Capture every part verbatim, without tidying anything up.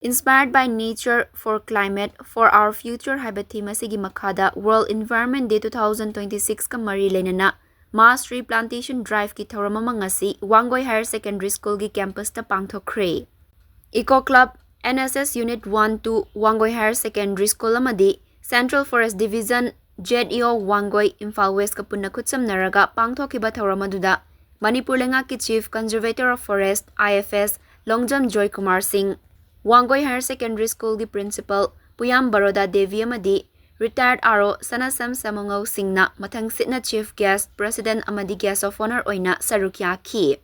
Inspired by Nature for Climate for Our Future ꯍꯥꯏꯕ theme ꯑꯁꯤꯒꯤ ꯃꯈꯥꯗ World Environment Day two thousand twenty six ꯀ ꯃꯔꯤ ꯂꯩꯅꯅ mass replantation drive ꯀꯤ ꯊꯧꯔꯝ ꯑꯃ ꯉꯁꯤ ꯋꯥꯡꯒꯣꯏ Higher Secondary School ꯒꯤ campus ꯇ ꯄꯥꯡꯊꯣꯛꯈ꯭ꯔꯦ꯫ Eco Club, N S S Unit one two, Wangoi Higher Secondary School ꯑꯃꯗꯤ Central Forest Division, Z E O Wangoi, Imphal West ꯀ ꯄꯨꯟꯅ ꯈꯨꯠꯁꯝꯅꯔꯒ ꯄꯥꯡꯊꯣꯛꯈꯤꯕ ꯊꯧꯔꯝ ꯑꯗꯨꯗ ꯃꯅꯤꯄꯨꯔ ꯂꯩꯉꯥꯛꯀꯤ Chief Conservator of Forest, I F S, Longjam ꯖꯣꯏ ꯀꯨꯃꯥꯔ ꯁꯤꯡ, ꯋꯥꯡꯒꯣꯏ Higher Secondary School ꯒꯤ Principal ꯄꯨꯌꯥꯝ ꯕꯔꯣꯗꯥ ꯗꯦꯕꯤ ꯑꯃꯗꯤ retired R O ꯁꯅꯥꯁꯝ ꯁꯃꯨꯉꯧ ꯁꯤꯡꯅ ꯃꯊꯪꯁꯤꯠꯅ Chief Guest, President ꯑꯃꯗꯤ Guest of Honour ꯑꯣꯏꯅ ꯁꯔꯨꯛ ꯌꯥꯈꯤ꯫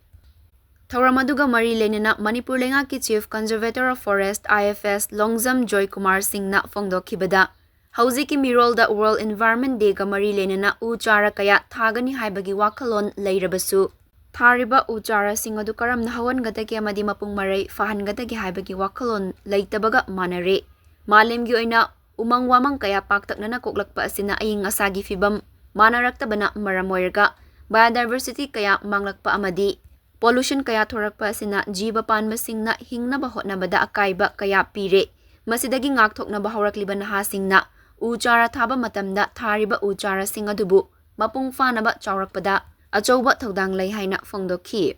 ꯊꯧꯔꯝ ꯑꯗꯨꯒ ꯃꯔꯤ ꯂꯩꯅꯅ ꯃꯅꯤꯄꯨꯔ ꯂꯩꯉꯥꯛꯀꯤ Chief Conservator of Forest, I F S, Longjam ꯖꯣꯏ ꯀꯨꯃꯥꯔ ꯁꯤꯡꯅ ꯐꯣꯡꯗꯣꯛꯈꯤꯕꯗ, ꯍꯧꯖꯤꯛꯀꯤ ꯃꯤꯔꯣꯜꯗ World Environment Day ꯒ ꯃꯔꯤ ꯂꯩꯅꯅ ꯎ ꯆꯥꯔ ꯀꯌꯥ ꯊꯥꯒꯅꯤ ꯍꯥꯏꯕꯒꯤ ꯋꯥꯈꯜꯂꯣꯟ ꯂꯩꯔꯕꯁꯨ, ꯊꯥꯔꯤꯕ ꯎ ꯆꯥꯔꯁꯤꯡ ꯑꯗꯨ ꯀꯔꯝꯅ ꯍꯧꯍꯟꯒꯗꯒꯦ ꯑꯃꯗꯤ ꯃꯄꯨꯡ ꯃꯔꯩ ꯐꯥꯍꯟꯒꯗꯒꯦ ꯍꯥꯏꯕꯒꯤ ꯋꯥꯈꯜꯂꯣꯟ ꯂꯩꯇꯕꯒ ꯃꯥꯟꯅꯔꯦ꯫ ꯃꯥꯂꯦꯝꯒꯤ ꯑꯣꯏꯅ ꯎꯃꯪ ꯋꯥꯃꯪ ꯀꯌꯥ ꯄꯥꯛꯇꯛꯅꯅ ꯀꯣꯛꯂꯛꯄ ꯑꯁꯤꯅ ꯑꯏꯪ ꯑꯁꯥꯒꯤ ꯐꯤꯕꯝ ꯃꯥꯟꯅꯔꯛꯇꯕꯅ ꯃꯔꯝ ꯑꯣꯏꯔꯒ biodiversity ꯀꯌꯥ ꯃꯥꯡꯂꯛꯄ ꯑꯃꯗꯤ pollution ꯀꯌꯥ ꯊꯣꯔꯛꯄ ꯑꯁꯤꯅ ꯖꯤꯕ ꯄꯥꯟꯕꯁꯤꯡꯅ ꯍꯤꯡꯅꯕ ꯍꯣꯠꯅꯕꯗ ꯑꯀꯥꯏꯕ ꯀꯌꯥ ꯄꯤꯔꯦ꯫ ꯃꯁꯤꯗꯒꯤ ꯉꯥꯛꯊꯣꯛꯅꯕ ꯍꯧꯔꯛꯂꯤꯕ ꯅꯍꯥꯁꯤꯡꯅ ꯎ ꯆꯥꯔ ꯊꯥꯕ ꯃꯇꯝꯗ ꯊꯥꯔꯤꯕ ꯎ ꯆꯥꯔꯁꯤꯡ ꯑꯗꯨꯕꯨ ꯃꯄꯨꯡ ꯐꯥꯅꯕ ꯆꯥꯎꯔꯛꯄꯗ ꯑꯆꯧꯕ ꯊꯧꯗꯥꯡ ꯂꯩ ꯍꯥꯏꯅ ꯐꯣꯡꯗꯣꯛꯈꯤ꯫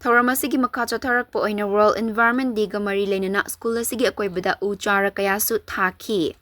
ꯊꯧꯔꯝ ꯑꯁꯤꯒꯤ ꯃꯈꯥ ꯆꯠꯊꯔꯛꯄ ꯑꯣꯏꯅ World Environment Day ꯒ ꯃꯔꯤ ꯂꯩꯅꯅ school ꯑꯁꯤꯒꯤ ꯑꯀꯣꯏꯕꯗ ꯎ ꯆꯥꯔ ꯀꯌꯥꯁꯨ ꯊꯥꯈꯤ꯫